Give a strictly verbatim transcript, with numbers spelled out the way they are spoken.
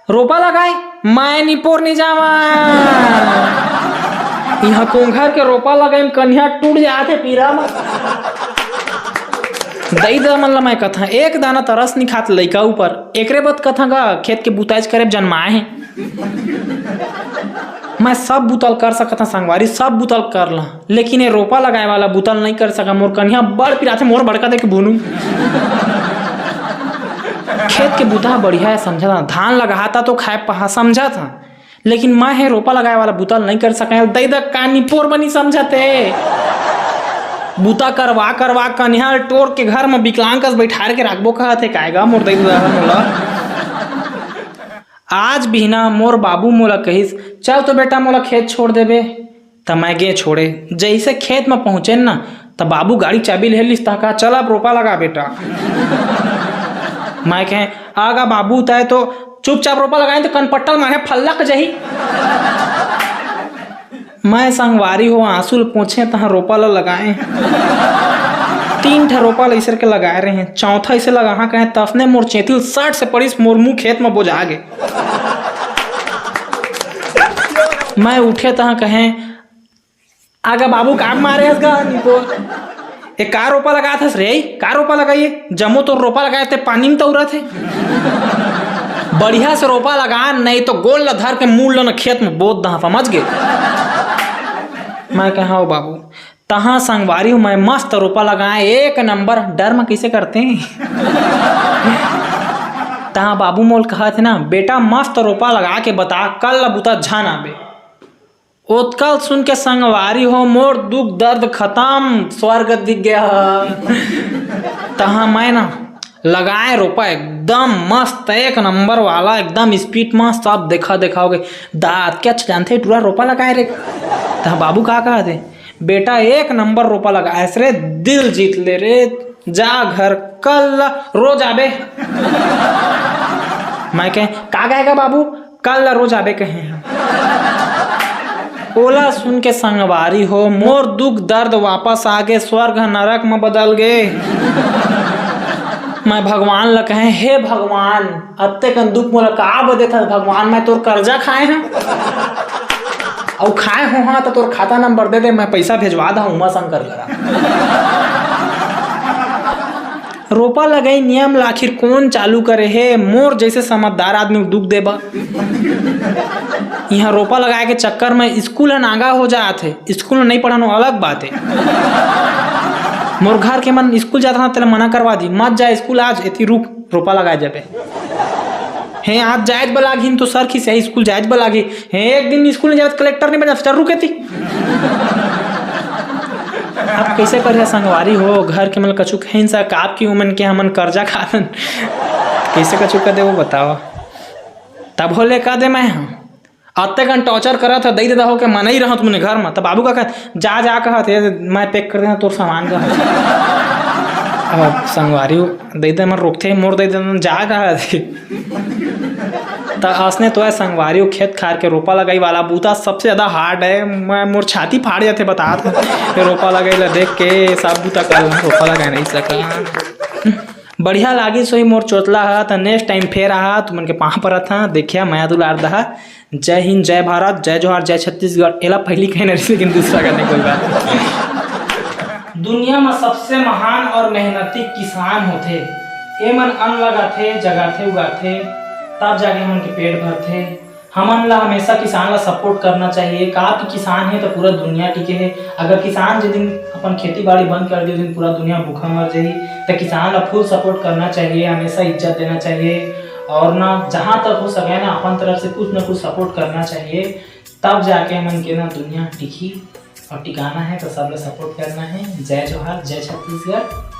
रोपा लगाए, मैं निपोर नहीं जावा। इहाँ कोंघर के रोपा लगाए म कनिहा टूट जाथे पीरा म। दई ददा मन ल मैं कथा, एक दाना तरस नहीं खात लइका ऊपर, एकरे बत कथा गा खेत के बुताइच करे जन्माए हे। मैं सब बुता ल कर सकत हंव संगवारी, सब बुता ल कर ला, लेकिन ये रोपा लगाए वाला बुता ल नहीं कर सका। मोर कनिहा बड़ पिराथे, मोर बड़का देख के भुनू। खेत के बुता ह बढ़िया है समझत हंव, धान लगाता तो खाए पहा समझत हंव, लेकिन मैं हे रोपा लगाए वाला बुता ल नहीं कर सका। दई ददा का निपोर बनी समझत हे। बुता करवा करवा कनिहा ल टोर के घर म विकलांग कस बैठार के राखबो कहत हे, काय गा मोर दई ददा ह मोला। आज बिहना मोर बाबू मोला कहिस, "चल तो बेटा, मोला खेत छोड़ देबे।" त मैं गे छोड़े। जइसे खेत म पहुंचेन ना, त बाबू गाड़ी चाबी ले लिस, त कहा, "चल अब रोपा लगा बेटा।" मैं कहे, "आगा बाबू, तय तो चुपचाप रोपा लगाए, तो कनपट्टा ल मारे फल्लक जही।" मैं संगवारी हो आंसू ल पोंछे तहां रोपा ल लगाए। तीन ठा रोपा ल इसे करके लगाए रहे, चौथा इसे लगाहा कहे, तसने मोर चेंथी ल सट से पड़िस, मोर मुंह खेत म बोजा गे। मैं उठे तहां कहे, "आगा बाबू, का मारे हस गा निपोर? ए का रोपा लगात हस रे? का रोपा लगाइए? जम्मो तोर रोपा लगाए ते पानी म तौरत हे।" बढ़िया से रोपा लगा, नहीं तो गोल ल धर के मूल ल न खेत म बोत दहा, समझ गे? मैं कहा, "हो बाबू।" तहां संगवारी हो मैं मस्त रोपा लगाए, एक नंबर। डर म कइसे करते? तहां बाबू मोल कहत हे ना, "बेटा मस्त रोपा लगा के बता, कल ल बुता झन आबे।" ओतका ल सुन के संगवारी हो मोर दुख दर्द खतम, स्वर्ग दिख गया। तहां मैं ना लगाए रोपा एकदम मस्त, एक नंबर वाला, एकदम स्पीड म, सब देखा देखा हो गे। दांत के अच्छा जानथे टूरा रोपा लगाए रे। तहां बाबू का कहत हे, "बेटा एक नंबर रोपा लगाए रे, दिल जीत ले रे, जा घर कल रोज आबे।" मैं कहे, "का कहेगा बाबू?" कल ला रोज आबे कहे हंव। ओला सुन के संगवारी हो, मोर दुख दर्द वापस आ गे, स्वर्ग ह नरक म बदल गे। मैं भगवान ला कहे, "हे भगवान, अत्ते कन दुख मोला का बर देथस भगवान? मैं तोर करजा खाए हंव, अउ खाए होहा त तोर खाता नंबर दे दे, मैं पइसा भेजवा दहूं उमा शंकर करा।" रोपा लगई नियम ल आखिर कोन चालू करे हे? मोर जइसे समझदार आदमी ल दुख देबा। इहां रोपा लगाए के चक्कर म स्कूल ह नागा हो जात हे। स्कूल म नइ पढ़न, ओ अलग बात हे। मोर घर के मन स्कूल जात हन, तेला मना करवा दी, "मत जा स्कूल आज, एती रुक, रोपा लगाए जाबे।" हे, आज जायज बलागही, तो सर खिसियाही, स्कूल जायज बलागही। हे, एक दिन स्कूल नइ जाबे त कलेक्टर नइ बन जाबे, चल रुक एती। अब कइसे करिहा संगवारी हो, घर के मन कछु कहिन सा, काप की उमन के हमन करजा खाथन। कइसे कछु कर देबो बतावा। तब होले का दे मैं ह, अत्ते कन टॉर्चर करत ह, दई ददा हो के मनई रहत मुने घर म। त बाबू का कहत, "जा, जा," कहत हे, "मैं पैक कर देना तोर सामान," कहत हे। अब संगवारी हो, दई ददा मन रोकथे, मोर दई ददा मन जा कहत हे। त असने तो हे संगवारी हो, खेत खार के रोपा लगाई वाला बूता सबसे ज्यादा हार्ड हे। मैं, मोर छाती फाड़ जाथे बतात हंव। ये रोपा लगाई ला देख के सब बूता कर ला, रोपा लगाए नहीं सका। बढ़िया लागिस होही मोर चोचला ह, त नेक्स्ट टाइम फेर आहा, तुमन के पांव परत हंव, देखिया मया दुलार दहा। जय हिंद, जय भारत, जय जोहार, जय छत्तीसगढ़। एला पहिली कहे न रहिस, लेकिन दूसरा करने कोई बात नहीं। दुनिया म सबसे महान और मेहनती किसान होथे। एमन अन्न लगाथे, जगाथे, उगाथे, तब जाके हमन के पेट भरथे। हमन ला हमेशा किसान ला सपोर्ट करना चाहिए, काबर कि किसान हे त पूरा दुनिया टिके हे। अगर किसान जे दिन अपन खेती बाड़ी बंद कर दिही, ओ दिन पूरा दुनिया भूखा मर जाही। त किसान ला फुल सपोर्ट करना चाहिए, हमेशा इज्जत देना चाहिए, और ना, जहाँ तक हो सके ना, अपन तरफ से कुछ ना कुछ सपोर्ट करना चाहिए, तब जाके हमन के ना दुनिया टिकही और टिकाना हे, तो सब ला सपोर्ट करना हे। जय जोहार, जय छत्तीसगढ़।